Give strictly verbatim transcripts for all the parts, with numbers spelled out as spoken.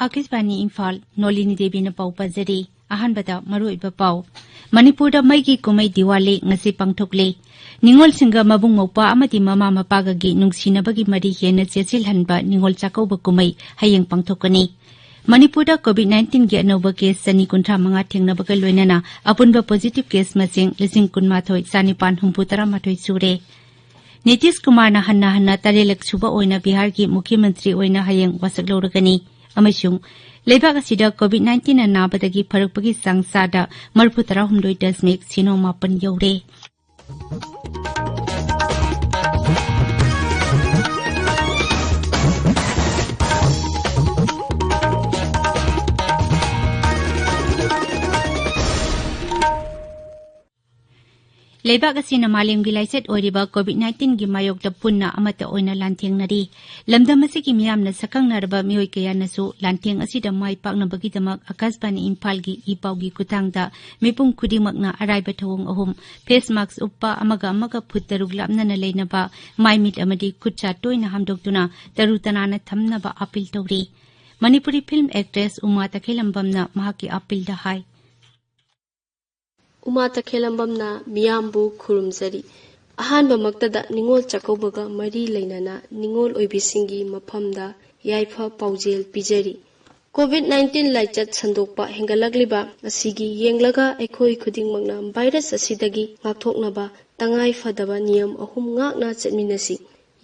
ꯑꯥꯀꯥꯁꯕꯥꯅꯤ ꯏꯝꯐꯥꯜ, ꯅꯣꯂꯤꯅꯤ ꯗꯦꯕꯤꯅ ꯄꯥꯎ ꯄꯥꯖꯔꯤ꯫ ꯑꯍꯥꯟꯕꯗ ꯃꯔꯨꯑꯣꯏꯕ ꯄꯥꯎ꯫ ꯃꯅꯤꯄꯨꯔꯗ ꯃꯩꯒꯤ ꯀꯨꯝꯍꯩ ꯗꯤꯋꯥꯂꯤ ꯉꯁꯤ ꯄꯥꯡꯊꯣꯛꯂꯤ꯫ ꯅꯤꯉꯣꯜꯁꯤꯡꯒ ꯃꯕꯨꯡ ꯃꯧꯄ꯭ꯋꯥ ꯑꯃꯗꯤ ꯃꯃꯥ ꯃꯄꯥꯒꯒꯤ ꯅꯨꯡꯁꯤꯅꯕꯒꯤ ꯃꯔꯤ ꯍꯦꯟꯅ ꯆꯦꯠꯁꯤꯜꯍꯟꯕ ꯅꯤꯉꯣꯜ ꯆꯥꯛꯀꯧꯕ ꯀꯨꯝꯍꯩ ꯍꯌꯦꯡ ꯄꯥꯡꯊꯣꯛꯀꯅꯤ꯫ ꯃꯅꯤꯄꯨꯔꯗ COVID nineteen ꯒꯤ ꯑꯅꯧꯕ case ꯆꯅꯤ ꯀꯨꯟꯊ꯭ꯔꯥ ꯃꯉꯥ ꯊꯦꯡꯅꯕꯒ ꯂꯣꯏꯅꯅ ꯑꯄꯨꯟꯕ positive case ꯃꯁꯤꯡ ꯂꯤꯁꯤꯡ ꯀꯨꯟꯃꯥꯊꯣꯏ ꯆꯥꯅꯤꯄꯥꯟ ꯍꯨꯝꯐꯨ ꯇꯔꯥꯃꯥꯊꯣꯏ ꯁꯨꯔꯦ꯫ ꯅꯤꯇꯤꯁ ꯀꯨꯃꯥꯔꯅ ꯍꯟꯅ ꯍꯟꯅ ꯇꯔꯦꯠꯂꯛ ꯁꯨꯕ ꯑꯣꯏꯅ ꯕꯤꯍꯥꯔꯒꯤ ꯃꯨꯈ꯭ꯌ ꯃꯟꯇ꯭ꯔꯤ ꯑꯣꯏꯅ ꯍꯌꯦꯡ ꯋꯥꯁꯛ ꯂꯧꯔꯒꯅꯤ꯫ ꯑꯃꯁꯨꯡ ꯂꯩꯕꯥꯛ ꯑꯁꯤꯗ COVID nineteen ꯅ ꯅꯥꯕꯗꯒꯤ ꯐꯔꯛꯄꯒꯤ ꯆꯥꯡ ꯆꯥꯗ ꯃꯔꯤꯐꯨ ꯇꯔꯥꯍꯨꯝꯗꯣꯏ ꯗꯁꯃꯤꯛ ꯁꯤꯅꯣ ꯃꯥꯄꯟ ꯌꯧꯔꯦ꯫ ꯂꯩꯕꯥꯛ ꯑꯁꯤꯅ ꯃꯥꯂꯦꯝꯒꯤ ꯂꯥꯏꯆꯠ ꯑꯣꯏꯔꯤꯕ COVID nineteen ꯒꯤ ꯃꯥꯌꯣꯛꯇ ꯄꯨꯟꯅ ꯑꯃꯠꯇ ꯑꯣꯏꯅ ꯂꯥꯟꯊꯦꯡꯅꯔꯤ꯫ ꯂꯝꯗꯝ ꯑꯁꯤꯒꯤ ꯃꯤꯌꯥꯝꯅ ꯁꯛꯈꯪꯅꯔꯕ ꯃꯤꯑꯣꯏ ꯀꯌꯥꯅꯁꯨ ꯂꯥꯟꯊꯦꯡ ꯑꯁꯤꯗ ꯃꯥꯏ ꯄꯥꯛꯅꯕꯒꯤꯗꯃꯛ ꯑꯥꯀꯥꯁꯕꯥꯅꯤ ꯏꯝꯐꯥꯜꯒꯤ ꯏ ꯄꯥꯎꯒꯤ ꯈꯨꯠꯊꯥꯡꯗ ꯃꯤꯄꯨꯝ ꯈꯨꯗꯤꯡꯃꯛꯅ ꯑꯔꯥꯏꯕ ꯊꯧꯑꯣꯡ ꯑꯍꯨꯝ, face mask ꯎꯞꯄ, ꯑꯃꯒ ꯑꯃꯒ ꯐꯨꯠ ꯇꯔꯨꯛ ꯂꯥꯞꯅꯅ ꯂꯩꯅꯕ, ꯃꯥꯏ ꯃꯤꯠ ꯑꯃꯗꯤ ꯈꯨꯠ ꯁꯥ ꯇꯣꯏꯅ ꯍꯥꯝꯗꯣꯛꯇꯨꯅ ꯇꯔꯨ ꯇꯅꯥꯟꯅ ꯊꯝꯅꯕ ꯑꯥꯄꯤꯜ ꯇꯧꯔꯤ꯫ ꯃꯅꯤꯄꯨꯔꯤ film actress ꯎꯃꯥ ꯇꯈꯦꯜꯂꯝꯕꯝꯅ ꯃꯍꯥꯛꯀꯤ ꯑꯥꯄꯤꯜꯗ ꯍꯥꯏ꯫ ꯎꯃꯥ ꯇꯈꯦꯜꯂꯝꯕꯝꯅ ꯃꯤꯌꯥꯝꯕꯨ ꯈꯨꯔꯨꯝꯖꯔꯤ꯫ ꯑꯍꯥꯟꯕꯃꯛꯇꯗ ꯅꯤꯉꯣꯜ ꯆꯥꯛꯀꯧꯕꯒ ꯃꯔꯤ ꯂꯩꯅꯅ ꯅꯤꯉꯣꯜ ꯑꯣꯏꯕꯤꯁꯤꯡꯒꯤ ꯃꯐꯝꯗ ꯌꯥꯏꯐ ꯄꯥꯎꯖꯦꯜ ꯄꯤꯖꯔꯤ꯫ COVID nineteen ꯂꯥꯏꯆꯠ ꯁꯟꯗꯣꯛꯄ ꯍꯦꯟꯒꯠꯂꯛꯂꯤꯕ ꯑꯁꯤꯒꯤ ꯌꯦꯡꯂꯒ ꯑꯩꯈꯣꯏ ꯈꯨꯗꯤꯡꯃꯛꯅ virus ꯑꯁꯤꯗꯒꯤ ꯉꯥꯛꯊꯣꯛꯅꯕ ꯇꯉꯥꯏ ꯐꯗꯕ ꯅꯤꯌꯝ ꯑꯍꯨꯝ ꯉꯥꯛꯅ ꯆꯠꯃꯤꯟꯅꯁꯤ꯫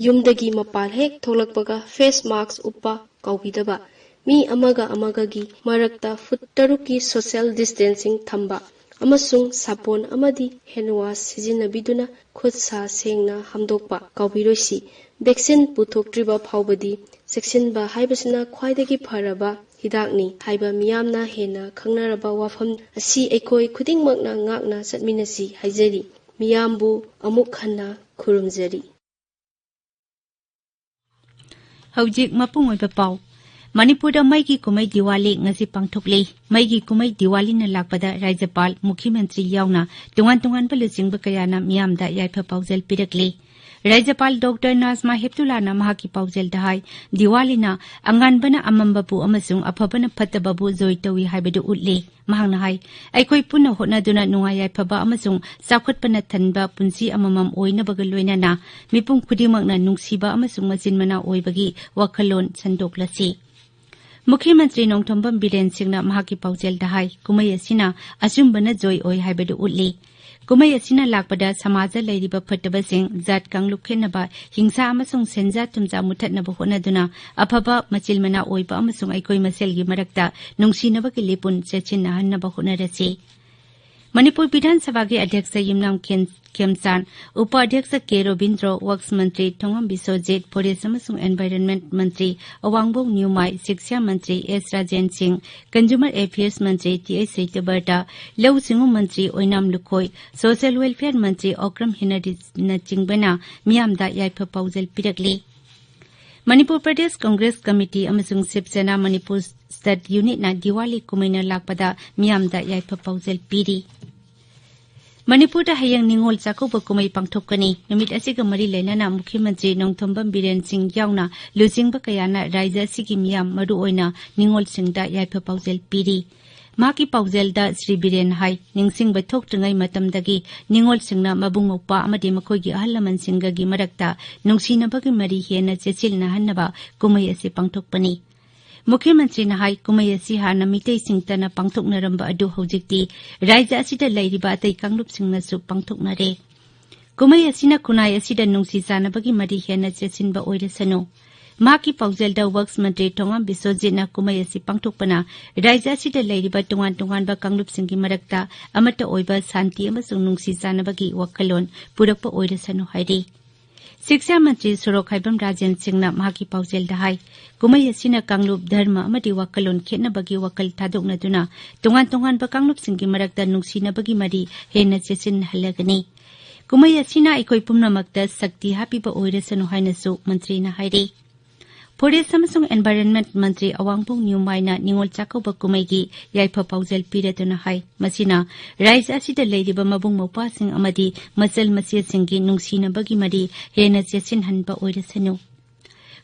ꯌꯨꯝꯗꯒꯤ ꯃꯄꯥꯟ ꯍꯦꯛ ꯊꯣꯛꯂꯛꯄꯒ face mask ꯎꯞꯄ ꯀꯥꯎꯕꯤꯗꯕ, ꯃꯤ ꯑꯃꯒ ꯑꯃꯒꯒꯤ ꯃꯔꯛꯇ ꯐꯨꯠ ꯇꯔꯨꯛꯀꯤ social distancing ꯊꯝꯕ, ꯑꯃꯁꯨꯡ ꯁꯥꯄꯣꯟ ꯑꯃꯗꯤ hand wash ꯁꯤꯖꯤꯟꯅꯕꯤꯗꯨꯅ ꯈꯨꯠ ꯁꯥ ꯁꯦꯡꯅ ꯍꯥꯝꯗꯣꯛꯄ ꯀꯥꯎꯕꯤꯔꯣꯏꯁꯤ꯫ Vaccine ꯄꯨꯊꯣꯛꯇ꯭ꯔꯤꯕ ꯐꯥꯎꯕꯗꯤ ꯆꯦꯛꯁꯤꯟꯕ ꯍꯥꯏꯕꯁꯤꯅ ꯈ꯭ꯋꯥꯏꯗꯒꯤ ꯐꯔꯕ ꯍꯤꯗꯥꯛꯅꯤ ꯍꯥꯏꯕ ꯃꯤꯌꯥꯝꯅ ꯍꯦꯟꯅ ꯈꯪꯅꯔꯕ ꯋꯥꯐꯝ ꯑꯁꯤ ꯑꯩꯈꯣꯏ ꯈꯨꯗꯤꯡꯃꯛꯅ ꯉꯥꯛꯅ ꯆꯠꯃꯤꯟꯅꯁꯤ ꯍꯥꯏꯖꯔꯤ꯫ ꯃꯤꯌꯥꯝꯕꯨ ꯑꯃꯨꯛ ꯍꯟꯅ ꯈꯨꯔꯨꯝꯖꯔꯤ꯫ ꯍꯧꯖꯤꯛ ꯃꯄꯨꯡ ꯑꯣꯏꯕ ꯄꯥꯎ꯫ ꯃꯅꯤꯄꯨꯔꯗ ꯃꯩꯒꯤ ꯀꯨꯝꯍꯩ ꯗꯤꯋꯥꯂꯤ ꯉꯁꯤ ꯄꯥꯡꯊꯣꯛꯂꯤ꯫ ꯃꯩꯒꯤ ꯀꯨꯝꯍꯩ ꯗꯤꯋꯥꯂꯤꯅ ꯂꯥꯛꯄꯗ ꯔꯥꯖ꯭ꯌꯄꯥꯜ, ꯃꯨꯈ꯭ꯌ ꯃꯟꯇ꯭ꯔꯤ ꯌꯥꯎꯅ ꯇꯣꯉꯥꯟ ꯇꯣꯉꯥꯟꯕ ꯂꯨꯆꯤꯡꯕ ꯀꯌꯥꯅ ꯃꯤꯌꯥꯝꯗ ꯌꯥꯏꯐ ꯄꯥꯎꯖꯦꯜ ꯄꯤꯔꯛꯂꯤ꯫ ꯔꯥꯖ꯭ꯌꯄꯥꯜ ꯗꯣꯛꯇꯔ ꯅꯥꯖꯃꯥ ꯍꯦꯞꯇꯨꯂꯥꯅ ꯃꯍꯥꯛꯀꯤ ꯄꯥꯎꯖꯦꯜꯗ ꯍꯥꯏ, ꯗꯤꯋꯥꯂꯤꯅ ꯑꯉꯥꯟꯕꯅ ꯑꯃꯝꯕꯕꯨ ꯑꯃꯁꯨꯡ ꯑꯐꯕꯅ ꯐꯠꯇꯕꯕꯨ ꯖꯣꯏ ꯇꯧꯏ ꯍꯥꯏꯕꯗꯨ ꯎꯠꯂꯤ꯫ ꯃꯍꯥꯛꯅ ꯍꯥꯏ, ꯑꯩꯈꯣꯏ ꯄꯨꯟꯅ ꯍꯣꯠꯅꯗꯨꯅ ꯅꯨꯡꯉꯥꯏ ꯌꯥꯏꯐꯕ ꯑꯃꯁꯨꯡ ꯆꯥꯎꯈꯠꯄꯅ ꯊꯟꯕ ꯄꯨꯟꯁꯤ ꯑꯃꯃꯝ ꯑꯣꯏꯅꯕꯒ ꯂꯣꯏꯅꯅ ꯃꯤꯄꯨꯝ ꯈꯨꯗꯤꯡꯃꯛꯅ ꯅꯨꯡꯁꯤꯕ ꯑꯃꯁꯨꯡ ꯃꯆꯤꯟ ꯃꯅꯥꯎ ꯑꯣꯏꯕꯒꯤ ꯋꯥꯈꯜꯂꯣꯟ ꯁꯟꯗꯣꯛꯂꯁꯤ꯫ ꯃꯨꯈ꯭ꯌ ꯃꯟꯇ꯭ꯔꯤ ꯅꯣꯡꯊꯣꯝꯕꯝ ꯕꯤꯔꯦꯟ ꯁꯤꯡꯅ ꯃꯍꯥꯛꯀꯤ ꯄꯥꯎꯖꯦꯜꯗ ꯍꯥꯏ, ꯀꯨꯝꯍꯩ ꯑꯁꯤꯅ ꯑꯆꯨꯝꯕꯅ ꯖꯣꯏ ꯑꯣꯏ ꯍꯥꯏꯕꯗꯨ ꯎꯠꯂꯤ꯫ ꯀꯨꯝꯍꯩ ꯑꯁꯤꯅ ꯂꯥꯛꯄꯗ ꯁꯃꯥꯖꯗ ꯂꯩꯔꯤꯕ ꯐꯠꯇꯕꯁꯤꯡ, ꯖꯥꯠ ꯀꯥꯡꯂꯨꯞ ꯈꯦꯠꯅꯕ, ꯍꯤꯡꯁꯥ ꯑꯃꯁꯨꯡ ꯁꯦꯟꯖꯥ ꯊꯨꯝꯖꯥ ꯃꯨꯊꯠꯅꯕ ꯍꯣꯠꯅꯗꯨꯅ ꯑꯐꯕ ꯃꯆꯤꯜ ꯃꯅꯥꯎ ꯑꯣꯏꯕ ꯑꯃꯁꯨꯡ ꯑꯩꯈꯣꯏ ꯃꯁꯦꯜꯒꯤ ꯃꯔꯛꯇ ꯅꯨꯡꯁꯤꯅꯕꯒꯤ ꯂꯤꯄꯨꯟ ꯆꯦꯠꯁꯤꯟꯅꯍꯟꯅꯕ ꯍꯣꯠꯅꯔꯁꯤ꯫ ꯃꯅꯤꯄꯨꯔ ꯕꯤꯙꯥꯟ ꯁꯚꯥꯒꯤ ꯑꯗ꯭ꯌꯛꯁ ꯌꯨꯝꯅꯥꯝ ꯈꯦꯟ-, ꯈꯦꯝꯆꯥꯟ, ꯎꯄ ꯑꯗ꯭ꯌꯛꯁ ꯀꯦ ꯔꯣꯕꯤꯟꯗ꯭ꯔꯣ, ꯋꯛꯁ ꯃꯟꯇ꯭ꯔꯤ ꯊꯣꯉꯝ ꯕꯤꯁ꯭ꯋꯖꯤꯠ, ꯐꯣꯔꯦꯁ꯭ꯠ ꯑꯃꯁꯨꯡ ꯑꯦꯟꯚꯥꯏꯔꯟꯃꯦꯟꯠ ꯃꯟꯇ꯭ꯔꯤ ꯑꯋꯥꯡꯕꯣꯛ ꯅ꯭ꯌꯨꯃꯥꯏ, ꯁꯤꯛꯁꯥ ꯃꯟꯇ꯭ꯔꯤ ꯑꯦꯁ ꯔꯥꯖꯦꯟ ꯁꯤꯡ, ꯀꯟꯖꯨꯃꯔ ꯑꯦꯐꯤꯌꯔꯁ ꯃꯟꯇ꯭ꯔꯤ ꯇꯤ ꯑꯩꯆ ꯁꯩꯇꯕꯔꯇ, ꯂꯧꯎ ꯁꯤꯡꯎ ꯃꯟꯇ꯭ꯔꯤ ꯑꯣꯏꯅꯥꯝ ꯂꯨꯈꯣꯏ, ꯁꯣꯁꯤꯌꯦꯜ ꯋꯦꯜꯐꯤꯌꯔ ꯃꯟꯇ꯭ꯔꯤ ꯑꯣꯀ꯭ꯔꯝ ꯍꯤꯅꯔꯤꯁꯅꯆꯤꯡꯕꯅ ꯃꯤꯌꯥꯝꯗ ꯌꯥꯏꯐ ꯄꯥꯎꯖꯦꯜ ꯄꯤꯔꯛꯂꯤ꯫ ꯃꯅꯤꯄꯨꯔ ꯄ꯭ꯔꯗꯦꯁ ꯀꯣꯡꯒ꯭ꯔꯦꯁ ꯀꯃꯤꯇꯤ ꯑꯃꯁꯨꯡ ꯁꯤꯕ ꯁꯦꯅꯥ ꯃꯅꯤꯄꯨꯔ ꯁ꯭ꯇꯦꯠ ꯌꯨꯅꯤꯠꯅ ꯗꯤꯋꯥꯂꯤ ꯀꯨꯝꯍꯩꯅ ꯂꯥꯛꯄꯗ ꯃꯤꯌꯥꯝꯗ ꯌꯥꯏꯐ ꯄꯥꯎꯖꯦꯜ ꯄꯤꯔꯤ꯫ ꯃꯅꯤꯄꯨꯔꯗ ꯍꯌꯦꯡ ꯅꯤꯉꯣꯜ ꯆꯥꯛꯀꯧꯕ ꯀꯨꯝꯍꯩ ꯄꯥꯡꯊꯣꯛꯀꯅꯤ꯫ ꯅꯨꯃꯤꯠ ꯑꯁꯤꯒ ꯃꯔꯤ ꯂꯩꯅꯅ ꯃꯨꯈ꯭ꯌ ꯃꯟꯇ꯭ꯔꯤ ꯅꯣꯡꯊꯣꯝꯕꯝ ꯕꯤꯔꯦꯟ ꯁꯤꯡ ꯌꯥꯎꯅ ꯂꯨꯆꯤꯡꯕ ꯀꯌꯥꯅ ꯔꯥꯖ꯭ꯌ ꯑꯁꯤꯒꯤ ꯃꯤꯌꯥꯝ, ꯃꯔꯨꯑꯣꯏꯅ ꯅꯤꯉꯣꯜꯁꯤꯡꯗ ꯌꯥꯏꯐ ꯄꯥꯎꯖꯦꯜ ꯄꯤꯔꯤ꯫ ꯃꯍꯥꯛꯀꯤ ꯄꯥꯎꯖꯦꯜꯗ ꯁ꯭ꯔꯤ ꯕꯤꯔꯦꯟ ꯍꯥꯏ, ꯅꯤꯡꯁꯤꯡꯕ ꯊꯣꯛꯇ꯭ꯔꯤꯉꯩ ꯃꯇꯝꯗꯒꯤ ꯅꯤꯉꯣꯜꯁꯤꯡꯅ ꯃꯕꯨꯡ ꯃꯧꯄ꯭ꯋꯥ ꯑꯃꯗꯤ ꯃꯈꯣꯏꯒꯤ ꯑꯍꯜ ꯂꯃꯟꯁꯤꯡꯒꯒꯤ ꯃꯔꯛꯇ ꯅꯨꯡꯁꯤꯅꯕꯒꯤ ꯃꯔꯤ ꯍꯦꯟꯅ ꯆꯦꯠꯁꯤꯟꯅꯍꯟꯅꯕ ꯀꯨꯝꯍꯩ ꯑꯁꯤ ꯄꯥꯡꯊꯣꯛꯄꯅꯤ꯫ ꯃꯨꯈ꯭ꯌ ꯃꯟꯇ꯭ꯔꯤꯅ ꯍꯥꯏ, ꯀꯨꯝꯍꯩ ꯑꯁꯤ ꯍꯥꯟꯅ ꯃꯤꯇꯩꯁꯤꯡꯇꯅ ꯄꯥꯡꯊꯣꯛꯅꯔꯝꯕ ꯑꯗꯨ ꯍꯧꯖꯤꯛꯇꯤ ꯔꯥꯖ꯭ꯌ ꯑꯁꯤꯗ ꯂꯩꯔꯤꯕ ꯑꯇꯩ ꯀꯥꯡꯂꯨꯞꯁꯤꯡꯅꯁꯨ ꯄꯥꯡꯊꯣꯛꯅꯔꯦ꯫ ꯀꯨꯝꯍꯩ ꯑꯁꯤꯅ ꯈꯨꯟꯅꯥꯏ ꯑꯁꯤꯗ ꯅꯨꯡꯁꯤ ꯆꯥꯟꯅꯕꯒꯤ ꯃꯔꯤ ꯍꯦꯟꯅ ꯆꯦꯠꯁꯤꯟꯕ ꯑꯣꯏꯔꯁꯅꯨ꯫ ꯃꯍꯥꯛꯀꯤ ꯄꯥꯎꯖꯦꯜꯗ ꯋꯛꯁ ꯃꯟꯇ꯭ꯔꯤ ꯊꯣꯉꯥꯝ ꯕꯤꯁ꯭ꯋꯖꯤꯠꯅ ꯀꯨꯝꯍꯩ ꯑꯁꯤ ꯄꯥꯡꯊꯣꯛꯄꯅ ꯔꯥꯖ꯭ꯌ ꯑꯁꯤꯗ ꯂꯩꯔꯤꯕ ꯇꯣꯉꯥꯟ ꯇꯣꯉꯥꯟꯕ ꯀꯥꯡꯂꯨꯞꯁꯤꯡꯒꯤ ꯃꯔꯛꯇ ꯑꯃꯠꯇ ꯑꯣꯏꯕ ꯁꯥꯟꯇꯤ ꯑꯃꯁꯨꯡ ꯅꯨꯡꯁꯤ ꯆꯥꯟꯅꯕꯒꯤ ꯋꯥꯈꯜꯂꯣꯟ ꯄꯨꯔꯛꯄ ꯑꯣꯏꯔꯁꯅꯨ ꯍꯥꯏꯔꯤ꯫ ꯁꯤꯛꯁꯥ ꯃꯟꯇ꯭ꯔꯤ ꯁꯣꯔꯣꯛꯈꯥꯏꯕꯝ ꯔꯥꯖꯦꯟ ꯁꯤꯡꯅ ꯃꯍꯥꯛꯀꯤ ꯄꯥꯎꯖꯦꯜꯗ ꯍꯥꯏ, ꯀꯨꯝꯍꯩ ꯑꯁꯤꯅ ꯀꯥꯡꯂꯨꯞ, ꯙꯔꯃ ꯑꯃꯗꯤ ꯋꯥꯈꯜꯂꯣꯟ ꯈꯦꯠꯅꯕꯒꯤ ꯋꯥꯈꯜ ꯊꯥꯗꯣꯛꯅꯗꯨꯅ ꯇꯣꯉꯥꯟ ꯇꯣꯉꯥꯟꯕ ꯀꯥꯡꯂꯨꯞꯁꯤꯡꯒꯤ ꯃꯔꯛꯇ ꯅꯨꯡꯁꯤꯅꯕꯒꯤ ꯃꯔꯤ ꯍꯦꯟꯅ ꯆꯦꯠꯁꯤꯟꯍꯜꯂꯒꯅꯤ꯫ ꯀꯨꯝꯍꯩ ꯑꯁꯤꯅ ꯑꯩꯈꯣꯏ ꯄꯨꯝꯅꯃꯛꯇ ꯁꯛꯇꯤ ꯍꯥꯞꯄꯤꯕ ꯑꯣꯏꯔꯁꯅꯨ ꯍꯥꯏꯅꯁꯨ ꯃꯟꯇ꯭ꯔꯤꯅ ꯍꯥꯏꯔꯤ꯫ ꯐꯣꯔꯦꯁ ꯑꯃꯁꯨꯡ ꯑꯦꯟꯚꯥꯏꯔꯟꯃꯦꯟꯠ ꯃꯟꯇ꯭ꯔꯤ ꯑꯋꯥꯡꯕꯨꯡ ꯅ꯭ꯌꯨꯃꯥꯏꯅ ꯅꯤꯉꯣꯜ ꯆꯥꯛꯀꯧꯕ ꯀꯨꯝꯍꯩꯒꯤ ꯌꯥꯏꯐ ꯄꯥꯎꯖꯦꯜ ꯄꯤꯔꯗꯨꯅ ꯍꯥꯏ, ꯃꯁꯤꯅ ꯔꯥꯏꯖ꯭ꯌ ꯑꯁꯤꯗ ꯂꯩꯔꯤꯕ ꯃꯕꯨꯡ ꯃꯧꯄ꯭ꯋꯥꯁꯤꯡ ꯑꯃꯗꯤ ꯃꯆꯜ ꯃꯆꯦꯁꯤꯡꯒꯤ ꯅꯨꯡꯁꯤꯅꯕꯒꯤ ꯃꯔꯤ ꯍꯦꯟꯅ ꯆꯦꯠꯁꯤꯟꯍꯟꯕ ꯑꯣꯏꯔꯁꯅꯨ꯫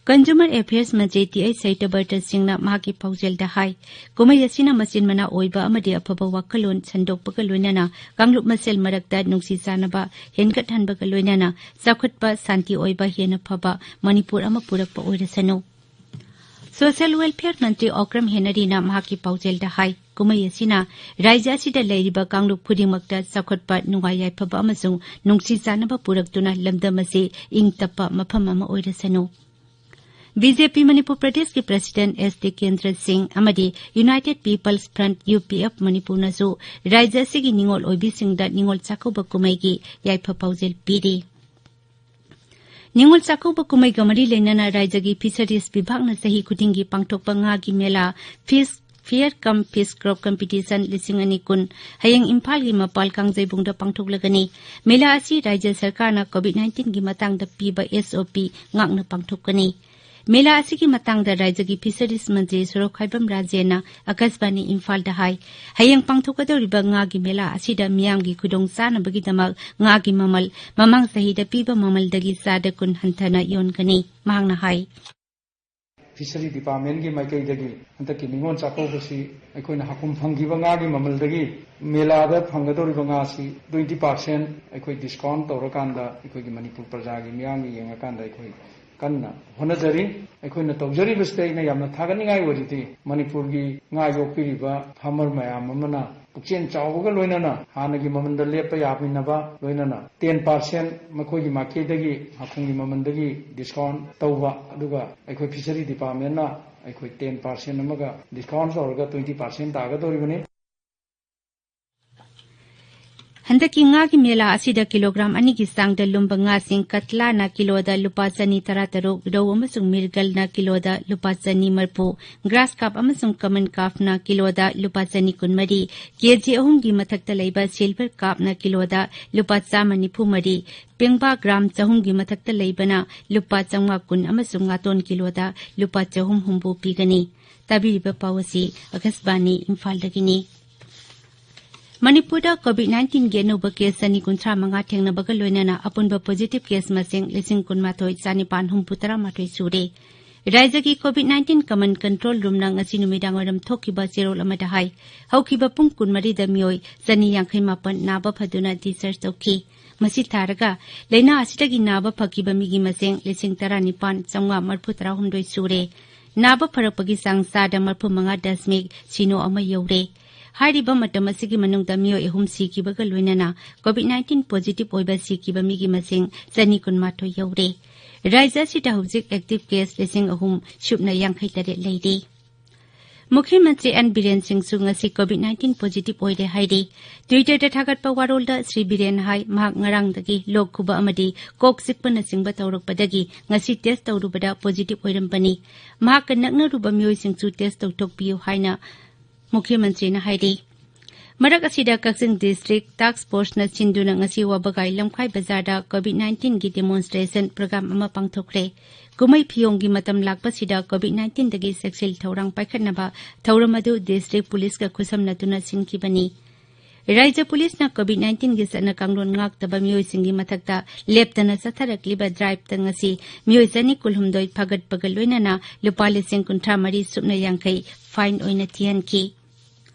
ꯀꯟꯖꯨꯃꯔ ꯑꯦꯐꯤꯌꯔꯁ ꯃꯟꯇ꯭ꯔꯤ ꯇꯤ ꯑꯩꯆ ꯁꯩꯇꯕꯔꯇ ꯁꯤꯡꯅ ꯃꯍꯥꯛꯀꯤ ꯄꯥꯎꯖꯦꯜꯗ ꯍꯥꯏ, ꯀꯨꯝꯍꯩ ꯑꯁꯤꯅ ꯃꯆꯤꯟ ꯃꯅꯥꯎ ꯑꯣꯏꯕ ꯑꯃꯗꯤ ꯑꯐꯕ ꯋꯥꯈꯜꯂꯣꯟ ꯁꯟꯗꯣꯛꯄꯒ ꯂꯣꯏꯅꯅ ꯀꯥꯡꯂꯨꯞ ꯃꯁꯦꯜ ꯃꯔꯛꯇ ꯅꯨꯡꯁꯤ ꯆꯥꯟꯅꯕ ꯍꯦꯟꯒꯠꯍꯟꯕꯒ ꯂꯣꯏꯅꯅ ꯆꯥꯎꯈꯠꯄ, ꯁꯥꯟꯇꯤ ꯑꯣꯏꯕ ꯍꯦꯟꯅ ꯐꯕ ꯃꯅꯤꯄꯨꯔ ꯑꯃ ꯄꯨꯔꯛꯄ ꯑꯣꯏꯔꯁꯅꯨ꯫ ꯁꯣꯁꯤꯌꯦꯜ ꯋꯦꯜꯐꯤꯌꯔ ꯃꯟꯇ꯭ꯔꯤ ꯑꯣꯀ꯭ꯔꯝ ꯍꯦꯅꯔꯤꯅ ꯃꯍꯥꯛꯀꯤ ꯄꯥꯎꯖꯦꯜꯗ ꯍꯥꯏ, ꯀꯨꯝꯍꯩ ꯑꯁꯤꯅ ꯔꯥꯏꯖ꯭ꯌ ꯑꯁꯤꯗ ꯂꯩꯔꯤꯕ ꯀꯥꯡꯂꯨꯞ ꯈꯨꯗꯤꯡꯃꯛꯇ ꯆꯥꯎꯈꯠꯄ, ꯅꯨꯡꯉꯥꯏ ꯌꯥꯏꯐꯕ ꯑꯃꯁꯨꯡ ꯅꯨꯡꯁꯤ ꯆꯥꯟꯅꯕ ꯄꯨꯔꯛꯇꯨꯅ ꯂꯝꯗꯝ ꯑꯁꯤ ꯏꯪ ꯇꯞꯄ ꯃꯐꯝ ꯑꯃ ꯑꯣꯏꯔꯁꯅꯨ꯫ ꯕꯤ ꯖꯦ ꯄꯤ ꯃꯅꯤꯄꯨꯔ ꯄ꯭ꯔꯗꯦꯁꯀꯤ ꯄ꯭ꯔꯁꯤꯗꯦꯟꯠ ꯑꯦꯁ ꯇꯤꯀꯦꯟꯗ꯭ꯔ ꯁꯤꯡ ꯑꯃꯗꯤ united peoples front, U P F, ꯃꯅꯤꯄꯨꯔꯅꯁꯨ ꯔꯥꯏꯖ꯭ꯌ ꯑꯁꯤꯒꯤ ꯅꯤꯉꯣꯜ ꯑꯣꯏꯕꯤꯁꯤꯡꯗ ꯅꯤꯉꯣꯜ ꯆꯥꯛꯀꯧꯕ ꯀꯨꯝꯍꯩꯒꯤ ꯌꯥꯏꯐ ꯄꯥꯎꯖꯦꯜ ꯄꯤꯔꯤ꯫ ꯅꯤꯉꯣꯜ ꯆꯥꯛꯀꯧꯕ ꯀꯨꯝꯍꯩꯒ ꯃꯔꯤ ꯂꯩꯅꯅ ꯔꯥꯏꯖ꯭ꯌꯒꯤ ꯐꯤꯁꯔꯤꯁ ꯕꯤꯚꯥꯒꯅ ꯆꯍꯤ ꯈꯨꯗꯤꯡꯒꯤ ꯄꯥꯡꯊꯣꯛꯄ ꯉꯥꯒꯤ ꯃꯦꯂꯥ, ꯐꯤꯁ ꯐꯤꯌꯔ ꯀꯝ ꯐꯤꯁ ꯀ꯭ꯔꯣꯞ ꯀꯝꯄꯤꯇꯤꯁꯟ ꯂꯤꯁꯤꯡ ꯑꯅꯤ ꯀꯨꯟ ꯍꯌꯦꯡ ꯏꯝꯐꯥꯜꯒꯤ ꯃꯄꯥꯜ ꯀꯥꯡꯖꯩꯕꯨꯡꯗ ꯄꯥꯡꯊꯣꯛꯂꯒꯅꯤ꯫ ꯃꯦꯂꯥ ꯑꯁꯤ ꯔꯥꯏꯖ꯭ꯌ ꯁꯔꯀꯥꯔꯅ ꯀꯣꯚꯤꯗ ꯅꯥꯏꯟꯇꯤꯟꯒꯤ ꯃꯇꯥꯡꯗ ꯄꯤꯕ ꯑꯦꯁ ꯑꯣ ꯄꯤ ꯉꯥꯛꯅ ꯄꯥꯡꯊꯣꯛꯀꯅꯤ꯫ ꯃꯦꯂꯥ ꯑꯁꯤꯒꯤ ꯃꯇꯥꯡꯗ ꯔꯥꯏꯖ꯭ꯌꯒꯤ ꯐꯤꯁꯔꯤꯁ ꯃꯟꯇ꯭ꯔꯤ ꯁꯣꯔꯣꯛꯈꯥꯏꯕꯝ ꯔꯥꯖꯦꯟꯅ ꯑꯀꯥꯁꯕꯥꯅꯤ ꯏꯝꯐꯥꯜꯗ ꯍꯥꯏ, ꯍꯌꯦꯡ ꯄꯥꯡꯊꯣꯛꯀꯗꯧꯔꯤꯕ ꯉꯥꯒꯤ ꯃꯦꯂꯥ ꯑꯁꯤꯗ ꯃꯤꯌꯥꯝꯒꯤ ꯈꯨꯗꯣꯡ ꯆꯥꯅꯕꯒꯤꯗꯃꯛ ꯉꯥꯒꯤ ꯃꯃꯜ ꯃꯃꯥꯡ ꯆꯍꯤꯗ ꯄꯤꯕ ꯃꯃꯜꯗꯒꯤ ꯆꯥꯗ ꯀꯨꯟ ꯍꯟꯊꯅ ꯌꯣꯟꯒꯅꯤ꯫ ꯃꯍꯥꯛꯅ ꯍꯥꯏ, ꯐꯤꯁꯔꯤ ꯗꯤꯄꯥꯔꯠꯃꯦꯟꯒꯤ ꯃꯥꯏꯀꯩꯗꯒꯤ ꯍꯟꯗꯛꯀꯤ ꯅꯤꯉꯣꯜ ꯆꯥꯛꯀꯧꯕꯁꯤ ꯑꯩꯈꯣꯏꯅ ꯍꯥꯀꯨꯝ ꯐꯪꯈꯤꯕ ꯉꯥꯒꯤ ꯃꯃꯜꯗꯒꯤ ꯃꯦꯂꯥꯗ ꯐꯪꯒꯗꯧꯔꯤꯕ ꯉꯥꯁꯤ ꯇ꯭ꯋꯦꯟꯇꯤ ꯄꯥꯔꯁꯦꯟ ꯑꯩꯈꯣꯏ ꯗꯤꯁꯀꯥꯎꯟ ꯇꯧꯔꯀꯥꯟꯗ ꯑꯩꯈꯣꯏꯒꯤ ꯃꯅꯤꯄꯨꯔ ꯄ꯭ꯔꯖꯥꯒꯤ ꯃꯤꯌꯥꯝꯒꯤ ꯌꯦꯡꯉꯀꯥꯟꯗ ꯑꯩꯈꯣꯏ ꯀꯟꯅ ꯍꯣꯠꯅꯖꯔꯤ꯫ ꯑꯩꯈꯣꯏꯅ ꯇꯧꯖꯔꯤꯕꯁꯤꯗ ꯑꯩꯅ ꯌꯥꯝꯅ ꯊꯥꯒꯠꯅꯤꯡꯉꯥꯏ ꯑꯣꯏꯔꯤꯗꯤ ꯃꯅꯤꯄꯨꯔꯒꯤ ꯉꯥ ꯌꯣꯛꯄꯤꯔꯤꯕ ꯐꯥꯔꯃꯔ ꯃꯌꯥꯝ ꯑꯃꯅ ꯄꯨꯛꯆꯦꯜ ꯆꯥꯎꯕꯒ ꯂꯣꯏꯅꯅ ꯍꯥꯟꯅꯒꯤ ꯃꯃꯜꯗ ꯂꯦꯞꯄ ꯌꯥꯃꯤꯟꯅꯕ, ꯂꯣꯏꯅꯅ ꯇꯦꯟ ꯄꯥꯔꯁꯦꯟ ꯃꯈꯣꯏꯒꯤ ꯃꯥꯏꯀꯩꯗꯒꯤ ꯍꯥꯀꯨꯝꯒꯤ ꯃꯃꯜꯗꯒꯤ ꯗꯤꯁꯀꯥꯎꯟ ꯇꯧꯕ, ꯑꯗꯨꯒ ꯑꯩꯈꯣꯏ ꯐꯤꯁꯔꯤ ꯗꯤꯄꯥꯔꯠꯃꯦꯟꯅ ꯑꯩꯈꯣꯏ ꯇꯦꯟ ꯄꯥꯔꯁꯦꯟ ꯑꯃꯒ ꯗꯤꯁꯀꯥꯎꯟ ꯇꯧꯔꯒ ꯇ꯭ꯋꯦꯟꯇꯤ ꯄꯥꯔꯁꯦꯟ ꯇꯥꯒꯗꯧꯔꯤꯕꯅꯤ꯫ ꯍꯟꯗꯛꯀꯤ ꯉꯥꯒꯤ ꯃꯦꯂꯥ ꯑꯁꯤꯗ ꯀꯤꯂꯣꯒ꯭ꯔꯥꯝ ꯑꯅꯤꯒꯤ ꯆꯥꯡꯗ ꯂꯨꯝꯕ ꯉꯥꯁꯤꯡ ꯀꯠꯂꯥꯅ ꯀꯤꯂꯣꯗ ꯂꯨꯄꯥ ꯆꯅꯤ ꯇꯔꯥ ꯇꯔꯨꯛ, ꯔꯧ ꯑꯃꯁꯨꯡ ꯃꯤꯔꯒꯜꯅ ꯀꯤꯂꯣꯗ ꯂꯨꯄꯥ ꯆꯅꯤ ꯃꯔꯤꯐꯨ, ꯒ꯭ꯔꯥꯁ ꯀꯥꯞ ꯑꯃꯁꯨꯡ ꯀꯃꯟ ꯀꯥꯞꯅ ꯀꯤꯂꯣꯗ ꯂꯨꯄꯥ ꯆꯅꯤ ꯀꯨꯟꯃꯔꯤ, ꯀꯦꯖꯤ ꯑꯍꯨꯝꯒꯤ ꯃꯊꯛꯇ ꯂꯩꯕ ꯁꯤꯜꯚꯔ ꯀꯥꯞꯅ ꯀꯤꯂꯣꯗ ꯂꯨꯄꯥ ꯆꯥꯝꯃ ꯅꯤꯐꯨ ꯃꯔꯤ, ꯄꯦꯡꯕꯥ ꯒ꯭ꯔꯥꯝ ꯆꯍꯨꯝꯒꯤ ꯃꯊꯛꯇ ꯂꯩꯕꯅ ꯂꯨꯄꯥ ꯆꯥꯝꯃꯉꯥ ꯀꯨꯟ ꯑꯃꯁꯨꯡ ꯉꯥꯇꯣꯟ ꯀꯤꯂꯣꯗ ꯂꯨꯄꯥ ꯆꯍꯨꯝ ꯍꯨꯝꯐꯨ ꯄꯤꯒꯅꯤ꯫ ꯇꯥꯕꯤꯔꯤꯕ ꯄꯥꯎ ꯑꯁꯤ ꯑꯀꯥꯁꯕꯥꯅꯤ ꯏꯝꯐꯥꯜꯗꯒꯤꯅꯤ꯫ ꯃꯅꯤꯄꯨꯔꯗ ꯀꯣꯚꯤꯗ ꯅꯥꯏꯟꯇꯤꯟꯒꯤ ꯑꯅꯧꯕ ꯀꯦꯁ ꯆꯅꯤ ꯀꯨꯟꯊ꯭ꯔꯥ ꯃꯉꯥ ꯊꯦꯡꯅꯕꯒ ꯂꯣꯏꯅꯅ ꯑꯄꯨꯟꯕ ꯄꯣꯖꯤꯇꯤꯚ ꯀꯦꯁ ꯃꯁꯤꯡ ꯂꯤꯁꯤꯡ ꯀꯨꯟꯃꯥꯊꯣꯏ ꯆꯥꯅꯤꯄꯥꯟ ꯍꯨꯝꯐꯨ ꯇꯔꯥ ꯃꯥꯊꯣꯏ ꯁꯨꯔꯦ꯫ ꯔꯥꯖ꯭ꯌꯒꯤ ꯀꯣꯚꯤꯗ ꯅꯥꯏꯟꯇꯤꯟ ꯀꯃꯟ ꯀꯟꯇ꯭ꯔꯣꯜ ꯔꯨꯝꯅ ꯉꯁꯤ ꯅꯨꯃꯤꯗꯥꯡꯋꯥꯏꯔꯝ ꯊꯣꯛꯈꯤꯕ ꯆꯦꯔꯣꯜ ꯑꯃꯗ ꯍꯥꯏ, ꯍꯧꯈꯤꯕ ꯄꯨꯡ ꯀꯨꯟꯃꯔꯤꯗ ꯃꯤꯑꯣꯏ ꯆꯅꯤ ꯌꯥꯡꯈꯩ ꯃꯥꯄꯟ ꯅꯥꯕ ꯐꯗꯨꯅ ꯗꯤꯁꯆꯥꯔꯖ ꯇꯧꯈꯤ꯫ ꯃꯁꯤ ꯊꯥꯔꯒ ꯂꯥꯏꯅꯥ ꯑꯁꯤꯗꯒꯤ ꯅꯥꯕ ꯐꯈꯤꯕ ꯃꯤꯒꯤ ꯃꯁꯤꯡ ꯂꯤꯁꯤꯡ ꯇꯔꯥꯅꯤꯄꯥꯟ ꯆꯥꯝꯃꯉꯥ ꯃꯔꯤꯐꯨ ꯇꯔꯥꯍꯨꯝꯗꯣꯏ ꯁꯨꯔꯦ꯫ ꯅꯥꯕ ꯐꯔꯛꯄꯒꯤ ꯆꯥꯡ ꯆꯥꯗ ꯃꯔꯤꯐꯨ ꯃꯉꯥ ꯗꯁꯃꯤꯛ ꯁꯤꯅꯣ ꯑꯃ ꯌꯧꯔꯦ꯫ ꯍꯥꯏꯔꯤꯕ ꯃꯇꯝ ꯑꯁꯤꯒꯤ ꯃꯅꯨꯡꯗ ꯃꯤꯑꯣꯏ ꯑꯍꯨꯝ ꯁꯤꯈꯤꯕꯒ ꯂꯣꯏꯅꯅ ꯀꯣꯚꯤꯗ ꯅꯥꯏꯟꯇꯤꯟ ꯄꯣꯖꯤꯇꯤꯚ ꯑꯣꯏꯕ ꯁꯤꯈꯤꯕ ꯃꯤꯒꯤ ꯃꯁꯤꯡ ꯆꯅꯤ ꯀꯨꯟꯃꯥꯊꯣꯏ ꯌꯧꯔꯦ꯫ ꯔꯥꯖ꯭ꯌ ꯑꯁꯤꯗ ꯍꯧꯖꯤꯛ ꯑꯦꯛꯇꯤꯚ ꯀꯦꯁ ꯂꯤꯁꯤꯡ ꯑꯍꯨꯝ ꯁꯨꯞꯅ ꯌꯥꯡꯈꯩ ꯇꯔꯦꯠ ꯂꯩꯔꯤ꯫ ꯃꯨꯈ꯭ꯌ ꯃꯟꯇ꯭ꯔꯤ ꯑꯦꯟ ꯕꯤꯔꯦꯟ ꯁꯤꯡꯁꯨ ꯉꯁꯤ ꯀꯣꯚꯤꯗ ꯅꯥꯏꯟꯇꯤꯟ ꯄꯣꯖꯤꯇꯤꯚ ꯑꯣꯏꯔꯦ ꯍꯥꯏꯔꯤ꯫ ꯇ꯭ꯋꯤꯇꯔꯗ ꯊꯥꯒꯠꯄ ꯋꯥꯔꯣꯜꯗ ꯁ꯭ꯔꯤ ꯕꯤꯔꯦꯟ ꯍꯥꯏ, ꯃꯍꯥꯛ ꯉꯔꯥꯡꯗꯒꯤ ꯂꯣꯛ ꯈꯨꯕ ꯑꯃꯗꯤ ꯀꯣꯛ ꯆꯤꯛꯄꯅꯆꯤꯡꯕ ꯇꯧꯔꯛꯄꯗꯒꯤ ꯉꯁꯤ ꯇꯦꯁ ꯇꯧꯔꯨꯕꯗ ꯄꯣꯖꯤꯇꯤꯚ ꯑꯣꯏꯔꯝꯕꯅꯤ꯫ ꯃꯍꯥꯛꯀ ꯅꯛꯅꯔꯨꯕ ꯃꯤꯑꯣꯏꯁꯤꯡꯁꯨ ꯇꯦꯁ ꯇꯧꯊꯣꯛꯄꯤꯌꯨ ꯍꯥꯏꯅ ꯃꯨꯈ꯭ꯌ ꯃꯟꯇ꯭ꯔꯤꯅ ꯍꯥꯏꯔꯤ꯫ ꯃꯔꯛ ꯑꯁꯤꯗ ꯀꯛꯆꯤꯡ ꯗꯤꯁꯇ꯭ꯔꯤꯛ ꯇꯥꯛꯁ ꯐꯣꯔꯁꯅ ꯁꯤꯟꯗꯨꯅ ꯉꯁꯤ ꯋꯥꯕꯒꯥꯏ ꯂꯝꯈꯥꯏ ꯕꯖꯥꯔꯗ ꯀꯣꯚꯤꯗ ꯅꯥꯏꯟꯇꯤꯟꯒꯤ ꯗꯦꯃꯣꯟꯁꯇ꯭ꯔꯦꯁꯟ ꯄ꯭ꯔꯣꯒ꯭ꯔꯥꯝ ꯑꯃ ꯄꯥꯡꯊꯣꯛꯈ꯭ꯔꯦ꯫ ꯀꯨꯝꯍꯩ ꯐꯤꯌꯣꯡꯒꯤ ꯃꯇꯝ ꯂꯥꯛꯄꯁꯤꯗ ꯀꯣꯚꯤꯗ ꯅꯥꯏꯟꯇꯤꯟꯗꯒꯤ ꯆꯦꯛꯁꯤꯜ ꯊꯧꯔꯥꯡ ꯄꯥꯏꯈꯠꯅꯕ ꯊꯧꯔꯝ ꯑꯗꯨ ꯗꯤꯁꯇ꯭ꯔꯤꯛ ꯄꯨꯂꯤꯁꯀ ꯈꯨꯠꯁꯝꯅꯗꯨꯅ ꯁꯤꯟꯈꯤꯕꯅꯤ꯫ ꯔꯥꯖ꯭ꯌ ꯄꯨꯂꯤꯁꯅ ꯀꯣꯚꯤꯗ ꯅꯥꯏꯟꯇꯤꯟꯒꯤ ꯆꯠꯅ ꯀꯥꯡꯂꯣꯟ ꯉꯥꯛꯇꯕ ꯃꯤꯑꯣꯏꯁꯤꯡꯒꯤ ꯃꯊꯛꯇ ꯂꯦꯞꯇꯅ ꯆꯠꯊꯔꯛꯂꯤꯕ ꯗ꯭ꯔꯥꯏꯚꯇ ꯉꯁꯤ ꯃꯤꯑꯣꯏ ꯆꯅꯤ ꯀꯨꯟꯍꯨꯝꯗꯣꯏ ꯐꯥꯒꯠꯄꯒ ꯂꯣꯏꯅꯅ ꯂꯨꯄꯥ ꯂꯤꯁꯤꯡ ꯀꯨꯟꯊ꯭ꯔꯥ ꯃꯔꯤ ꯁꯨꯞꯅ ꯌꯥꯡꯈꯩ ꯐꯥꯏꯟ ꯑꯣꯏꯅ ꯊꯤꯍꯟꯈꯤ꯫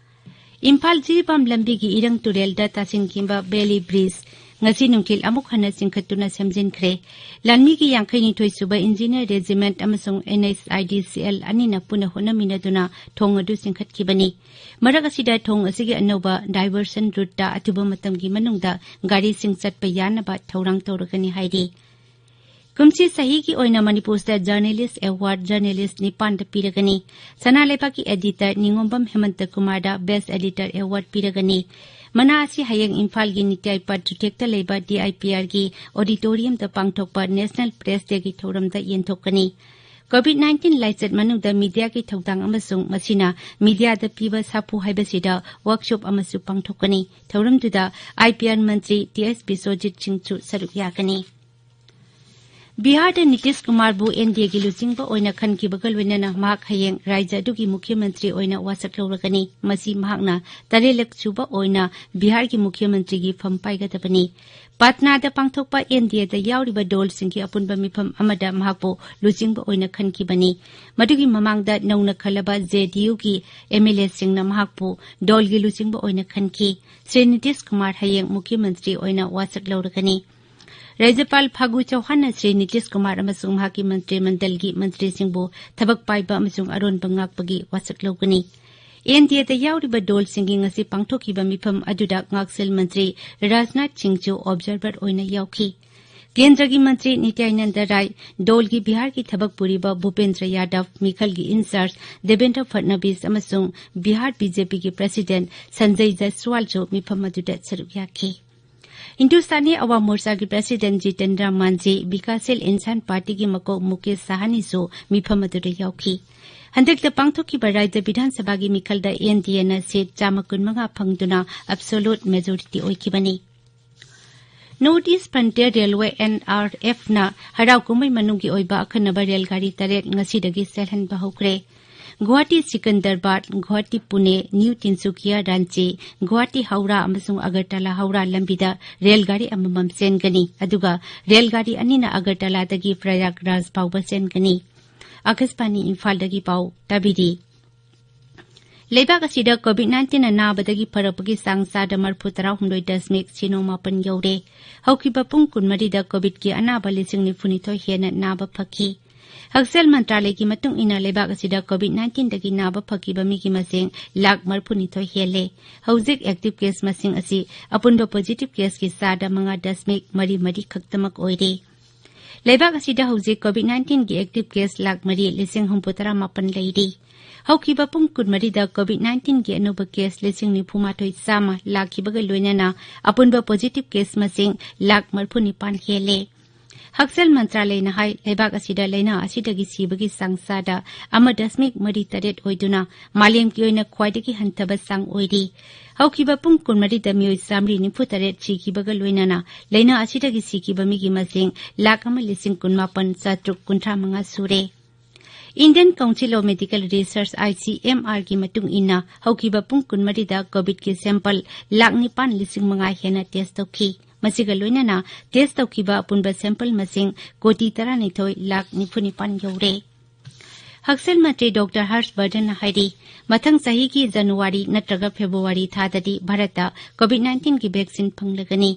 ꯏꯝꯐꯥꯜ ꯖꯤꯔꯤꯕꯥꯝ ꯂꯝꯕꯤꯒꯤ ꯏꯔꯪ ꯇꯨꯔꯦꯜꯗ ꯇꯥꯁꯤꯟꯈꯤꯕ ꯕꯦꯂꯤ ꯕ꯭ꯔꯤꯖ ꯉꯁꯤ ꯅꯨꯡꯊꯤꯜ ꯑꯃꯨꯛ ꯍꯟꯅ ꯆꯤꯡꯈꯠꯇꯨꯅ ꯁꯦꯝꯖꯤꯟꯈ꯭ꯔꯦ꯫ ꯂꯥꯟꯃꯤꯒꯤ ꯌꯥꯡꯈꯩꯅꯤꯊꯣꯏ ꯁꯨꯕ ꯏꯟꯖꯤꯅꯤꯌꯔ ꯔꯦꯖꯤꯃꯦꯟꯠ ꯑꯃꯁꯨꯡ N H I D C L ꯑꯅꯤꯅ ꯄꯨꯟꯅ ꯍꯣꯠꯅꯃꯤꯟꯅꯗꯨꯅ ꯊꯣꯡ ꯑꯗꯨ ꯆꯤꯡꯈꯠꯈꯤꯕꯅꯤ꯫ ꯃꯔꯛ ꯑꯁꯤꯗ ꯊꯣꯡ ꯑꯁꯤꯒꯤ ꯑꯅꯧꯕ ꯗꯥꯏꯚꯔꯁꯟ ꯔꯨꯠꯇ ꯑꯊꯨꯕ ꯃꯇꯝꯒꯤ ꯃꯅꯨꯡꯗ ꯒꯥꯔꯤꯁꯤꯡ ꯆꯠꯄ ꯌꯥꯅꯕ ꯊꯧꯔꯥꯡ ꯇꯧꯔꯒꯅꯤ ꯍꯥꯏꯔꯤ꯫ ꯀꯨꯝꯁꯤ ꯆꯍꯤꯒꯤ ꯑꯣꯏꯅ ꯃꯅꯤꯄꯨꯔꯗ ꯖꯔꯅꯦꯂꯤꯁ ꯑꯦꯋꯥꯔꯗ ꯖꯔꯅꯦꯂꯤꯁ ꯅꯤꯄꯥꯟꯗ ꯄꯤꯔꯒꯅꯤ꯫ ꯁꯅꯥ ꯂꯩꯕꯥꯛꯀꯤ ꯑꯦꯗꯤꯇꯔ ꯅꯤꯉꯣꯝꯕꯝ ꯍꯦꯃꯟꯇ ꯀꯨꯃꯥꯔꯗ ꯕꯦꯁ꯭ꯠ ꯑꯦꯗꯤꯇꯔ ꯑꯦꯋꯥꯔꯗ ꯄꯤꯔꯒꯅꯤ꯫ ꯃꯅꯥ ꯑꯁꯤ ꯍꯌꯦꯡ ꯏꯝꯐꯥꯜꯒꯤ ꯅꯤꯇ꯭ꯌꯥꯏ ꯄꯥꯠ ꯆꯨꯊꯦꯛꯇ ꯂꯩꯕ ꯗꯤ ꯑꯥꯏ ꯄꯤ ꯑꯥꯔꯒꯤ ꯑꯣꯗꯤꯇꯣꯔꯤꯌꯝꯗ ꯄꯥꯡꯊꯣꯛꯄ ꯅꯦꯁꯅꯦꯜ ꯄ꯭ꯔꯦꯁ ꯗꯦꯒꯤ ꯊꯧꯔꯝꯗ ꯌꯦꯟꯊꯣꯛꯀꯅꯤ꯫ ꯀꯣꯚꯤꯗ ꯅꯥꯏꯟꯇꯤꯟ ꯂꯥꯏꯆꯠ ꯃꯅꯨꯡꯗ ꯃꯤꯗꯤꯌꯥꯒꯤ ꯊꯧꯗꯥꯡ ꯑꯃꯁꯨꯡ ꯃꯁꯤꯅ ꯃꯤꯗꯤꯌꯥꯗ ꯄꯤꯕ ꯁꯥꯐꯨ ꯍꯥꯏꯕꯁꯤꯗ ꯋꯥꯔꯛꯁꯣꯞ ꯑꯃꯁꯨ ꯄꯥꯡꯊꯣꯛꯀꯅꯤ꯫ ꯊꯧꯔꯝꯗꯨꯗ I P R Mantri T ꯑꯦꯁ ꯕꯤꯁ꯭ꯋꯖꯤꯠ ꯁꯤꯡꯁꯨ ꯁꯔꯨꯛ ꯌꯥꯒꯅꯤ꯫ ꯕꯤꯍꯥꯔꯗ ꯅꯤꯇꯤꯁ ꯀꯨꯃꯥꯔꯕꯨ ꯑꯦꯟ ꯗꯤ ꯑꯦꯒꯤ ꯂꯨꯆꯤꯡꯕ ꯑꯣꯏꯅ ꯈꯟꯈꯤꯕꯒ ꯂꯣꯏꯅꯅ ꯃꯍꯥꯛ ꯍꯌꯦꯡ ꯔꯥꯖ꯭ꯌ ꯑꯗꯨꯒꯤ ꯃꯨꯈ꯭ꯌ ꯃꯟꯇ꯭ꯔꯤ ꯑꯣꯏꯅ ꯋꯥꯁꯛ ꯂꯧꯔꯒꯅꯤ꯫ ꯃꯁꯤ ꯃꯍꯥꯛꯅ ꯇꯔꯦꯠꯂꯛ ꯁꯨꯕ ꯑꯣꯏꯅ ꯕꯤꯍꯥꯔꯒꯤ ꯃꯨꯈ꯭ꯌ ꯃꯟꯇ꯭ꯔꯤꯒꯤ ꯐꯝ ꯄꯥꯏꯒꯗꯕꯅꯤ꯫ ꯄꯠꯅꯥꯗ ꯄꯥꯡꯊꯣꯛꯄ ꯑꯦꯟ ꯗꯤ ꯑꯦꯗ ꯌꯥꯎꯔꯤꯕ ꯗꯣꯜꯁꯤꯡꯒꯤ ꯑꯄꯨꯟꯕ ꯃꯤꯐꯝ ꯑꯃꯗ ꯃꯍꯥꯛꯄꯨ ꯂꯨꯆꯤꯡꯕ ꯑꯣꯏꯅ ꯈꯟꯈꯤꯕꯅꯤ꯫ ꯃꯗꯨꯒꯤ ꯃꯃꯥꯡꯗ ꯅꯧꯅ ꯈꯜꯂꯕ ꯖꯦ ꯗꯤ ꯌꯨꯒꯤ ꯑꯦꯝ ꯑꯦꯜ ꯑꯦꯁꯤꯡꯅ ꯃꯍꯥꯛꯄꯨ ꯗꯣꯜꯒꯤ ꯂꯨꯆꯤꯡꯕ ꯑꯣꯏꯅ ꯈꯟꯈꯤ꯫ ꯁ꯭ꯔꯤ ꯅꯤꯇꯤꯁ ꯀꯨꯃꯥꯔ ꯍꯌꯦꯡ ꯃꯨꯈ꯭ꯌ ꯃꯟꯇ꯭ꯔꯤ ꯑꯣꯏꯅ ꯋꯥꯁꯛ ꯂꯧꯔꯒꯅꯤ꯫ ꯔꯥꯖ꯭ꯌꯄꯥꯜ ꯐꯥꯒꯨ ꯆꯧꯍꯥꯟꯅ ꯁ꯭ꯔꯤ ꯅꯤꯇꯤꯁ ꯀꯨꯃꯥꯔ ꯑꯃꯁꯨꯡ ꯃꯍꯥꯛꯀꯤ ꯃꯟꯇ꯭ꯔꯤ ꯃꯟꯗꯜꯒꯤ ꯃꯟꯇ꯭ꯔꯤꯁꯤꯡꯕꯨ ꯊꯕꯛ ꯄꯥꯏꯕ ꯑꯃꯁꯨꯡ ꯑꯔꯣꯟꯕ ꯉꯥꯛꯄꯒꯤ ꯋꯥꯁꯛ ꯂꯧꯒꯅꯤ꯫ ꯑꯦꯟ ꯗꯤ ꯑꯦꯗ ꯌꯥꯎꯔꯤꯕ ꯗꯣꯜꯁꯤꯡꯒꯤ ꯉꯁꯤ ꯄꯥꯡꯊꯣꯛꯈꯤꯕ ꯃꯤꯐꯝ ꯑꯗꯨꯗ ꯉꯥꯛꯁꯦꯜ ꯃꯟꯇ꯭ꯔꯤ ꯔꯥꯖꯅꯥꯊ ꯁꯤꯡꯁꯨ ꯑꯣꯕꯖꯥꯔꯚꯔ ꯑꯣꯏꯅ ꯌꯥꯎꯈꯤ꯫ ꯀꯦꯟꯗ꯭ꯔꯒꯤ ꯃꯟꯇ꯭ꯔꯤ ꯅꯤꯇ꯭ꯌꯥꯅꯟꯗ ꯔꯥꯏ, ꯗꯣꯜꯒꯤ ꯕꯤꯍꯥꯔꯒꯤ ꯊꯕꯛ ꯄꯨꯔꯤꯕ ꯚꯨꯄꯦꯟꯗ꯭ꯔ ꯌꯥꯗꯕ, ꯃꯤꯈꯜꯒꯤ ꯏꯟꯆꯥꯔꯖ ꯗꯦꯕꯦꯟꯗ꯭ꯔ ꯐꯠꯅꯕꯤꯁ ꯑꯃꯁꯨꯡ ꯕꯤꯍꯥꯔ ꯕꯤ ꯖꯦ ꯄꯤꯒꯤ ꯄ꯭ꯔꯁꯤꯗꯦꯟꯠ ꯁꯟꯖꯌ ꯖꯥꯏꯁ꯭ꯋꯥꯜꯁꯨ ꯃꯤꯐꯝ ꯑꯗꯨꯗ ꯁꯔꯨꯛ ꯌꯥꯈꯤ꯫ ꯍꯤꯟꯗꯨꯁꯇꯥꯅꯤ ꯑꯋꯥ ꯃꯣꯔꯆꯥꯒꯤ ꯄ꯭ꯔꯁꯤꯗꯦꯟꯠ ꯖꯤꯇꯦꯟꯗ꯭ꯔ ꯃꯥꯟꯖꯤ, ꯕꯤꯀꯥꯁꯁꯤꯜ ꯏꯟꯁꯥꯟ ꯄꯥꯔꯇꯤꯒꯤ ꯃꯀꯣꯛ ꯃꯨꯀꯦꯁ ꯁꯥꯍꯅꯤꯁꯨ ꯃꯤꯐꯝ ꯑꯗꯨꯗ ꯌꯥꯎꯈꯤ꯫ ꯍꯟꯗꯛꯇ ꯄꯥꯡꯊꯣꯛꯈꯤꯕ ꯔꯥꯖ꯭ꯌ ꯕꯤꯙꯥꯟ ꯁꯚꯥꯒꯤ ꯃꯤꯈꯜꯗ ꯑꯦꯟ ꯗꯤ ꯑꯦꯅ ꯁꯤꯠ ꯆꯥꯝꯃ ꯀꯨꯟꯃꯉꯥ ꯐꯪꯗꯨꯅ ꯑꯦꯕꯁꯣꯂꯨꯠ ꯃꯦꯖꯣꯔꯤꯇꯤ ꯑꯣꯏꯈꯤꯕꯅꯤ꯫ North east frontier railway, N R ꯑꯦꯐꯅ ꯍꯔꯥꯎ ꯀꯨꯝꯍꯩ ꯃꯅꯨꯡꯒꯤ ꯑꯣꯏꯕ ꯑꯈꯟꯅꯕ ꯔꯦꯜꯒꯥꯔꯤ ꯇꯔꯦꯠ ꯉꯁꯤꯗꯒꯤ ꯆꯦꯜꯍꯟꯕ ꯍꯧꯈ꯭ꯔꯦ꯫ ꯒꯨꯋꯥꯍꯥꯇꯤ ꯁꯤꯀꯟꯗꯔꯕꯥꯗ, ꯒꯨꯋꯥꯍꯥꯇꯤ ꯄꯨꯅꯦ, ꯅ꯭ꯌꯨ ꯇꯤꯟꯁꯨꯀꯤꯌꯥ ꯔꯥꯟꯆꯤ, ꯒꯨꯋꯥꯍꯥꯇꯤ ꯍꯧꯔꯥ ꯑꯃꯁꯨꯡ ꯑꯒꯔꯇꯂꯥ ꯍꯧꯔꯥ ꯂꯝꯕꯤꯗ ꯔꯦꯜꯒꯥꯔꯤ ꯑꯃꯃꯝ ꯆꯦꯟꯒꯅꯤ꯫ ꯑꯗꯨꯒ ꯔꯦꯜꯒꯥꯔꯤ ꯑꯅꯤꯅ ꯑꯒꯔꯇꯂꯥꯗꯒꯤ ꯄ꯭ꯔꯌꯥꯒꯔꯥꯖ ꯐꯥꯎꯕ ꯆꯦꯟꯒꯅꯤ꯫ ꯑꯀꯥꯁꯕꯥꯅꯤ ꯏꯝꯐꯥꯜꯗꯒꯤ ꯄꯥꯎ ꯇꯥꯕꯤꯔꯤ꯫ ꯂꯩꯕꯥꯛ ꯑꯁꯤꯗ ꯀꯣꯚꯤꯗ ꯅꯥꯏꯟꯇꯤꯟꯅ ꯅꯥꯕꯗꯒꯤ ꯐꯔꯛꯄꯒꯤ ꯆꯥꯡ ꯆꯥꯗ ꯃꯔꯤꯐꯨ ꯇꯔꯥꯍꯨꯝꯗꯣꯏ ꯗꯁꯃꯤꯛ ꯁꯤꯅꯣ ꯃꯥꯄꯟ ꯌꯧꯔꯦ꯫ ꯍꯧꯈꯤꯕ ꯄꯨꯡ ꯀꯨꯟꯃꯔꯤꯗ ꯀꯣꯚꯤꯗꯀꯤ ꯑꯅꯥꯕ ꯂꯤꯁꯤꯡ ꯅꯤꯐꯨꯅꯤꯊꯣꯏ ꯍꯦꯟꯅ ꯅꯥꯕ ꯐꯈꯤ꯫ ꯍꯛꯁꯦꯜ ꯃꯟꯇ꯭ꯔꯥꯂꯌꯒꯤ ꯃꯇꯨꯡ ꯏꯟꯅ ꯂꯩꯕꯥꯛ ꯑꯁꯤꯗ ꯀꯣꯚꯤꯗ ꯅꯥꯏꯟꯇꯤꯟꯗꯒꯤ ꯅꯥꯕ ꯐꯈꯤꯕ ꯃꯤꯒꯤ ꯃꯁꯤꯡ ꯂꯥꯈ ꯃꯔꯤꯐꯨꯅꯤꯊꯣꯏ ꯍꯦꯜꯂꯦ꯫ ꯍꯧꯖꯤꯛ ꯑꯦꯛꯇꯤꯚ ꯀꯦꯁ ꯃꯁꯤꯡ ꯑꯁꯤ ꯑꯄꯨꯟꯕ ꯄꯣꯖꯤꯇꯤꯚ ꯀꯦꯁꯀꯤ ꯆꯥꯗ ꯃꯉꯥ ꯗꯁꯃꯤꯛ ꯃꯔꯤ ꯃꯔꯤ ꯈꯛꯇꯃꯛ ꯑꯣꯏꯔꯦ꯫ ꯂꯩꯕꯥꯛ ꯑꯁꯤꯗ ꯍꯧꯖꯤꯛ COVID-19ꯒꯤ active case ꯂꯥꯈ ꯃꯔꯤ ꯂꯤꯁꯤꯡ ꯍꯨꯝꯐꯨ ꯇꯔꯥ ꯃꯥꯄꯟ ꯂꯩꯔꯤ꯫ ꯍꯧꯈꯤꯕ ꯄꯨꯡ ꯀꯨꯟꯃꯔꯤꯗ COVID-19ꯒꯤ ꯑꯅꯧꯕ case ꯂꯤꯁꯤꯡ ꯅꯤꯐꯨ ꯃꯥꯊꯣꯏ ꯆꯥꯝꯃ ꯂꯥꯛꯈꯤꯕꯒ ꯂꯣꯏꯅꯅ ꯑꯄꯨꯟꯕ positive case ꯃꯁꯤꯡ ꯂꯥꯈ ꯃꯔꯤꯐꯨ ꯅꯤꯄꯥꯟ ꯍꯦꯜꯂꯦ꯫ ꯍꯛꯁꯦꯜ ꯃꯟꯇ꯭ꯔꯥꯂꯌꯅ ꯍꯥꯏ, ꯂꯩꯕꯥꯛ ꯑꯁꯤꯗ ꯂꯥꯏꯅꯥ ꯑꯁꯤꯗꯒꯤ ꯁꯤꯕꯒꯤ ꯆꯥꯡ ꯆꯥꯗ ꯑꯃ ꯗꯁꯃꯤꯛ ꯃꯔꯤ ꯇꯔꯦꯠ ꯑꯣꯏꯗꯨꯅ ꯃꯥꯂꯦꯝꯒꯤ ꯑꯣꯏꯅ ꯈ꯭ꯋꯥꯏꯗꯒꯤ ꯍꯟꯊꯕ ꯆꯥꯡ ꯑꯣꯏꯔꯤ꯫ ꯍꯧꯈꯤꯕ ꯄꯨꯡ ꯀꯨꯟꯃꯔꯤꯗ ꯃꯤꯑꯣꯏ ꯆꯥꯃꯔꯤ ꯅꯤꯐꯨ ꯇꯔꯦꯠ ꯁꯤꯈꯤꯕꯒ ꯂꯣꯏꯅꯅ ꯂꯥꯏꯅꯥ ꯑꯁꯤꯗꯒꯤ ꯁꯤꯈꯤꯕ ꯃꯤꯒꯤ ꯃꯁꯤꯡ ꯂꯥꯈ ꯑꯃ ꯂꯤꯁꯤꯡ ꯀꯨꯟꯃꯥꯄꯟ ꯆꯥꯇ꯭ꯔꯨꯛ ꯀꯨꯟꯊ꯭ꯔꯥ ꯃꯉꯥ ꯁꯨꯔꯦ꯫ Indian Council of Medical Research, ICMRꯒꯤ ꯃꯇꯨꯡ ꯏꯟꯅ, ꯍꯧꯈꯤꯕ ꯄꯨꯡ ꯀꯨꯟꯃꯔꯤꯗ COVIDꯀꯤ sample ꯂꯥꯈ ꯅꯤꯄꯥꯟ ꯂꯤꯁꯤꯡ ꯃꯉꯥ ꯍꯦꯟꯅ test ꯇꯧꯈꯤ꯫ ꯃꯁꯤꯒ ꯂꯣꯏꯅꯅ test ꯇꯧꯈꯤꯕ ꯑꯄꯨꯟꯕ sample ꯃꯁꯤꯡ ꯀꯣꯇꯤ ꯇꯔꯥꯅꯤꯊꯣꯏ ꯂꯥꯈ ꯅꯤꯐꯨ ꯅꯤꯄꯥꯟ ꯌꯧꯔꯦ꯫ ꯍꯛꯁꯦꯜ ꯃꯟꯇ꯭ꯔꯤ ꯗꯣꯛꯇꯔ ꯍꯔꯁ ꯕꯔꯙꯟꯅ ꯍꯥꯏꯔꯤ, ꯃꯊꯪ ꯆꯍꯤꯒꯤ ꯖꯅꯋꯥꯔꯤ ꯅꯠꯇ꯭ꯔꯒ ꯐꯦꯕ꯭ꯔꯨꯋꯥꯔꯤ ꯊꯥꯗꯗꯤ ꯚꯥꯔꯠꯇ COVID-19ꯒꯤ vaccine ꯐꯪꯂꯒꯅꯤ꯫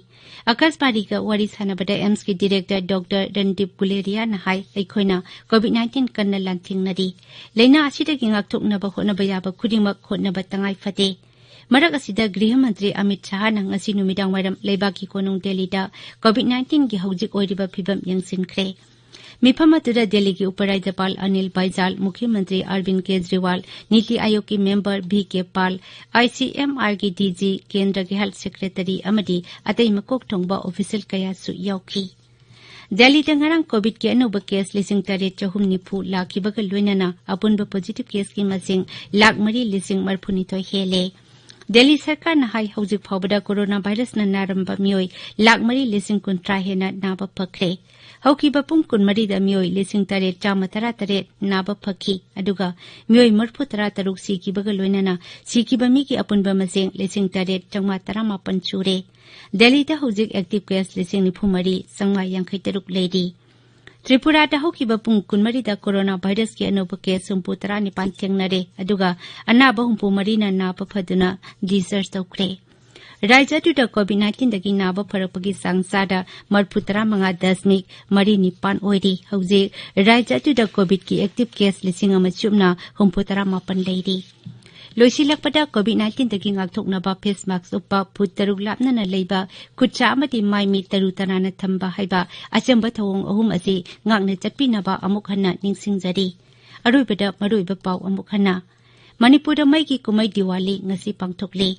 ꯑꯀꯥꯁꯕꯥꯅꯤꯒ ꯋꯥꯔꯤ ꯁꯥꯟꯅꯕꯗ AIIMSꯀꯤ director ꯗꯣꯛꯇꯔ ꯔꯟꯗꯤꯞ ꯒꯨꯂꯦꯔꯤꯌꯥꯅ ꯍꯥꯏ, ꯑꯩꯈꯣꯏꯅ COVID-19 ꯀꯟꯅ ꯂꯥꯟꯊꯦꯡꯅꯔꯤ꯫ ꯂꯥꯏꯅꯥ ꯑꯁꯤꯗꯒꯤ ꯉꯥꯛꯊꯣꯛꯅꯕ ꯍꯣꯠꯅꯕ ꯌꯥꯕ ꯈꯨꯗꯤꯡꯃꯛ ꯍꯣꯠꯅꯕ ꯇꯉꯥꯏ ꯐꯗꯦ꯫ ꯃꯔꯛ ꯑꯁꯤꯗ ꯒ꯭ꯔꯤꯍ ꯃꯟꯇ꯭ꯔꯤ ꯑꯃꯤꯠ ꯁꯍꯥꯅ ꯉꯁꯤ ꯅꯨꯃꯤꯗꯥꯡ ꯋꯥꯏꯔꯝ ꯂꯩꯕꯥꯛꯀꯤ ꯀꯣꯅꯨꯡ ꯗꯦꯜꯂꯤꯗ COVID-19ꯒꯤ ꯍꯧꯖꯤꯛ ꯑꯣꯏꯔꯤꯕ ꯐꯤꯕꯝ ꯌꯦꯡꯁꯤꯟꯈ꯭ꯔꯦ꯫ ꯃꯤꯐꯝ ꯑꯗꯨꯗ ꯗꯦꯜꯂꯤꯒꯤ ꯎꯄꯔꯥꯖ꯭ꯌꯄꯥꯜ ꯑꯅꯤꯜ ꯕꯥꯏꯖꯥꯜ, ꯃꯨꯈ꯭ꯌ ꯃꯟꯇ꯭ꯔꯤ ꯑꯔꯕꯤꯟ ꯀꯦꯖ꯭ꯔꯤꯋꯥꯜ, ꯅꯤꯇꯤ ꯑꯥꯌꯣꯒꯀꯤ member ꯚꯤ ꯀꯦ ꯄꯥꯜ, ICMRꯒꯤ DG, ꯀꯦꯟꯗ꯭ꯔꯒꯤ health secretary ꯑꯃꯗꯤ ꯑꯇꯩ ꯃꯀꯣꯛ ꯊꯣꯡꯕ official ꯀꯌꯥꯁꯨ ꯌꯥꯎꯈꯤ꯫ ꯗꯦꯜꯂꯤꯗ ꯉꯔꯥꯡ COVIDꯀꯤ ꯑꯅꯧꯕ case ꯂꯤꯁꯤꯡ ꯇꯔꯦꯠ ꯆꯍꯨꯝ ꯅꯤꯐꯨ ꯂꯥꯛꯈꯤꯕꯒ ꯂꯣꯏꯅꯅ ꯑꯄꯨꯟꯕ positive caseꯀꯤ ꯃꯁꯤꯡ ꯂꯥꯈ ꯃꯔꯤ ꯂꯤꯁꯤꯡ ꯃꯔꯤꯐꯨꯅꯤꯊꯣꯏ ꯍꯦꯜꯂꯦ꯫ ꯗꯦꯜꯂꯤ ꯁꯔꯀꯥꯔꯅ ꯍꯥꯏ, ꯍꯧꯖꯤꯛ ꯐꯥꯎꯕꯗ corona virusꯅ ꯅꯥꯔꯝꯕ ꯃꯤꯑꯣꯏ ꯂꯥꯈ ꯃꯔꯤ ꯂꯤꯁꯤꯡ ꯀꯨꯟꯊ꯭ꯔꯥ ꯍꯦꯟꯅ ꯅꯥꯕ ꯐꯈ꯭ꯔꯦ꯫ ꯍꯧꯈꯤꯕ ꯄꯨꯡ ꯀꯨꯟꯃꯔꯤꯗ ꯃꯤꯑꯣꯏ ꯂꯤꯁꯤꯡ ꯇꯔꯦꯠ ꯆꯥꯝꯃ ꯇꯔꯥꯇꯔꯦꯠ ꯅꯥꯕ ꯐꯈꯤ, ꯑꯗꯨꯒ ꯃꯤꯑꯣꯏ ꯃꯔꯤꯐꯨ ꯇꯔꯥ ꯇꯔꯨꯛ ꯁꯤꯈꯤꯕꯒ ꯂꯣꯏꯅꯅ ꯁꯤꯈꯤꯕ ꯃꯤꯒꯤ ꯑꯄꯨꯟꯕ ꯃꯁꯤꯡ ꯂꯤꯁꯤꯡ ꯇꯔꯦꯠ ꯆꯥꯝꯃꯉꯥ ꯇꯔꯥꯃꯥꯄꯟ ꯁꯨꯔꯦ꯫ ꯗꯦꯜꯂꯤꯗ ꯍꯧꯖꯤꯛ active case ꯂꯤꯁꯤꯡ ꯅꯤꯐꯨ ꯃꯔꯤ ꯆꯥꯝꯃꯉꯥ ꯌꯥꯡꯈꯩ ꯇꯔꯨꯛ ꯂꯩꯔꯤ꯫ ꯇ꯭ꯔꯤꯄꯨꯔꯥꯗ ꯍꯧꯈꯤꯕ ꯄꯨꯡ ꯀꯨꯟꯃꯔꯤꯗ corona virusꯀꯤ ꯑꯅꯧꯕ case ꯍꯨꯝꯐꯨ ꯇꯔꯥ ꯅꯤꯄꯥꯟ ꯊꯦꯡꯅꯔꯦ, ꯑꯗꯨꯒ ꯑꯅꯥꯕ ꯍꯨꯝꯐꯨ ꯃꯔꯤꯅ ꯅꯥꯕ ꯐꯗꯨꯅ discharge ꯇꯧꯈ꯭ꯔꯦ꯫ ꯔꯥꯖ꯭ꯌ ꯑꯗꯨꯗ COVID-19ꯗꯒꯤ ꯅꯥꯕ ꯐꯔꯛꯄꯒꯤ ꯆꯥꯡ ꯆꯥꯗ ꯃꯔꯤꯐꯨ ꯇꯔꯥꯃꯉꯥ ꯗꯁꯃꯤꯛ ꯃꯔꯤ ꯅꯤꯄꯥꯟ ꯑꯣꯏꯔꯤ꯫ ꯍꯧꯖꯤꯛ ꯔꯥꯖ꯭ꯌ ꯑꯗꯨꯗ COVIDꯀꯤ active case ꯂꯤꯁꯤꯡ ꯑꯃ ꯆꯨꯞꯅ ꯍꯨꯝꯐꯨ ꯇꯔꯥꯃꯥꯄꯟ ꯂꯩꯔꯤ꯫ ꯂꯣꯏꯁꯤꯜꯂꯛꯄꯗ COVID nineteenꯗꯒꯤ ꯉꯥꯛꯊꯣꯛꯅꯕ face mask ꯎꯞꯄ, ꯐꯨꯠ ꯇꯔꯨꯛ ꯂꯥꯞꯅꯅ ꯂꯩꯕ, ꯈꯨꯠꯁꯥ ꯑꯃꯗꯤ ꯃꯥꯏ ꯃꯤꯠ ꯇꯔꯨ ꯇꯅꯥꯟꯅ ꯊꯝꯕ ꯍꯥꯏꯕ ꯑꯆꯝꯕ ꯊꯧꯑꯣꯡ ꯑꯍꯨꯝ ꯑꯁꯤ ꯉꯥꯛꯅ ꯆꯠꯄꯤꯅꯕ ꯑꯃꯨꯛ ꯍꯟꯅ ꯅꯤꯡꯁꯤꯡꯖꯔꯤ꯫ ꯑꯔꯣꯏꯕꯗ ꯃꯔꯨꯑꯣꯏꯕ ꯄꯥꯎ ꯑꯃꯨꯛ ꯍꯟꯅ꯫ ꯃꯅꯤꯄꯨꯔꯗ ꯃꯩꯒꯤ ꯀꯨꯝꯍꯩ ꯗꯤꯋꯥꯂꯤ ꯉꯁꯤ ꯄꯥꯡꯊꯣꯛꯂꯤ꯫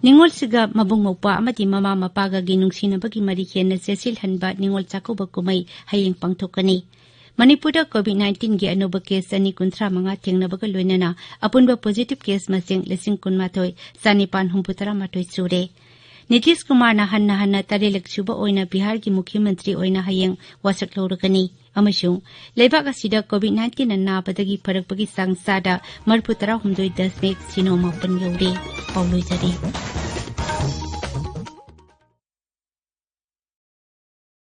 ꯅꯤꯉꯣꯜꯁꯤꯒ ꯃꯕꯨꯡ ꯃꯧꯄ꯭ꯋꯥ ꯑꯃꯗꯤ ꯃꯃꯥ ꯃꯄꯥꯒꯒꯤ ꯅꯨꯡꯁꯤꯅꯕꯒꯤ ꯃꯔꯤ ꯍꯦꯟꯅ ꯆꯦꯠꯁꯤꯜꯍꯟꯕ ꯅꯤꯉꯣꯜ ꯆꯥꯛꯀꯧꯕ ꯀꯨꯝꯍꯩ ꯍꯌꯦꯡ ꯄꯥꯡꯊꯣꯛꯀꯅꯤ꯫ ꯃꯅꯤꯄꯨꯔꯗ COVID nineteenꯒꯤ ꯑꯅꯧꯕ case ꯆꯅꯤ ꯀꯨꯟꯊ꯭ꯔꯥ ꯃꯉꯥ ꯊꯦꯡꯅꯕꯒ ꯂꯣꯏꯅꯅ ꯑꯄꯨꯟꯕ positive case ꯃꯁꯤꯡ ꯂꯤꯁꯤꯡ ꯀꯨꯟꯃꯥꯊꯣꯏ ꯆꯅꯤꯄꯥꯟ ꯍꯨꯝꯐꯨ ꯇꯔꯥꯃꯥꯊꯣꯏ ꯁꯨꯔꯦ꯫ ꯅꯤꯇꯤꯁ ꯀꯨꯃꯥꯔꯅ ꯍꯟꯅ ꯍꯟꯅ ꯇꯔꯦꯠꯂꯛ ꯁꯨꯕ ꯑꯣꯏꯅ ꯕꯤꯍꯥꯔꯒꯤ ꯃꯨꯈ꯭ꯌ ꯃꯟꯇ꯭ꯔꯤ ꯑꯣꯏꯅ ꯍꯌꯦꯡ ꯋꯥꯁꯛ ꯂꯧꯔꯒꯅꯤ ꯑꯃꯁꯨꯡ ꯂꯩꯕꯥꯛ ꯑꯁꯤꯗ COVID nineteenꯅ ꯅꯥꯕꯗꯒꯤ ꯐꯔꯛꯄꯒꯤ ꯆꯥꯡ ꯆꯥꯗ ꯃꯔꯤꯐꯨ ꯇꯔꯥꯍꯨꯝꯗꯣꯏ ꯗꯁꯃꯤꯛ ꯁꯤꯅꯣ ꯃꯥꯄꯟ ꯌꯧꯔꯦ꯫ ꯄꯥꯎ ꯂꯣꯏꯖꯔꯦ꯫